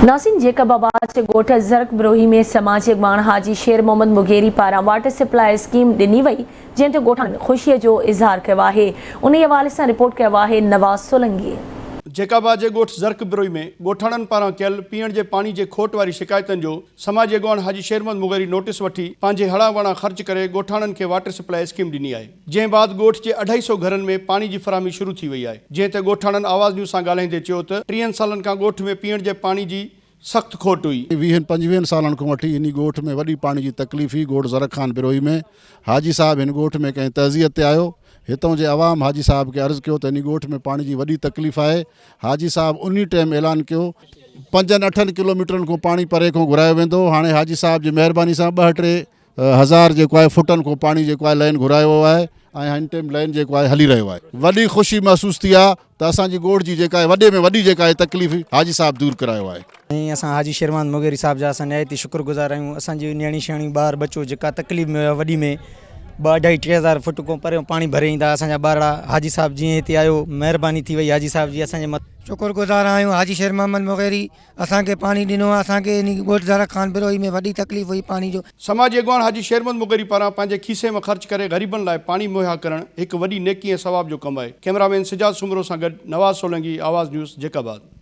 ناظرين جيڪب آباد جي ڳوٺ زرق بروهي ۾ سماجي اڳواڻ حاجي شير محمد مغيري پاران واٽر سپلاء اسڪيم ڏني وئي جنهن تي ڳوٺاڻن خوشي جو اظهار ڪيو آهي انهي حوالي سان رپورٽ ڪيو آهي نواز سولنگي. جيڪب آباد جي ڳوٺ زرق بروهي ۾ ڳوٺاڻن پاران ڪيل پيئڻ جي پاڻي جي کوٽ واري شڪايتن جو سماجي اڳواڻ حاجي شير محمد مغيري نوٽيس وٺي پنهنجي هڙان وڙان خرچ ڪري ڳوٺاڻن کي واٽر سپلاء اسڪيم ڏني آهي. جنهن بعد ڳوٺ جي اڍائي سئو گهرن ۾ پاڻي جي فراهمي شروع ٿي وئي آهي، جنهن تي ڳوٺاڻن آواز نيوز سان ڳالهائيندي چيو ته ٽيهن سالن کان ڳوٺ ۾ پيئڻ جي پاڻي جي سخت کوٽ هئي. ويهن پنجويهن سالن کان وٺي انهي ڳوٺ ۾ وڏي پاڻي جي تڪليف هئي، ڳوٺ زرڪ خان بروهي ۾ حاجي صاحب هن ڳوٺ ۾ ڪنهن تعزيت تي آيو، هتئون جي عوام حاجي صاحب کي عرض ڪيو ته انهي ڳوٺ ۾ پاڻي جي وڏي تڪليف آهي، حاجي صاحب انهي ٽيم اعلان ڪيو، پنجن اٺن ڪلوميٽرن کان پاڻي پري کان گهرايو ويندو، هاڻي حاجي صاحب جي مهرباني سان ٻه ٽي هزار جيڪو آهي فٽن کان پاڻي جيڪو آهي لائين گهرايو ويو آهي ۽ هن ٽيم لائين جيڪو آهي هلي رهيو آهي. وڏي خوشي محسوس ٿي آهي ته اسان جي ڳوٺ جي جيڪا آهي وڏي ۾ وڏي جيڪا آهي تڪليف حاجي صاحب دور ڪرايو آهي. ۽ اسان حاجي شيرمان مغيري صاحب جا اسان نهايت ئي شڪر گذار آهيون اسان جي نياڻي شياڻي ٻار ٻچو جيڪا تڪليف ۾ هيا وڏي ۾ ٻه اڍائي 3000 فٽ کان پريون پاڻي ڀري ايندا اسان جا ٻارڙا حاجي صاحب جيئن هتي آيو مهرباني ٿي وئي حاجي صاحب جي اسان جي مٿان. شڪر گذار آهيون حاجي شير محمد مغيري اسان کي پاڻي ڏنو آهي اسان کي انهي ڳوٺ زرڪ خان بروهي ۾ وڏي تڪليف هئي پاڻي جو. سماجي اڳواڻ حاجي شير محمد مغيري پاران پنهنجي کيسي مان خرچ ڪري غريبن لاء پاڻي مهيا ڪرڻ هڪ وڏي نيڪي ۽ ثواب جو ڪم آهي. ڪئميرا مين سجاد سومرو سان گڏ نواز سولنگي، آواز نيوز، جيڪب آباد.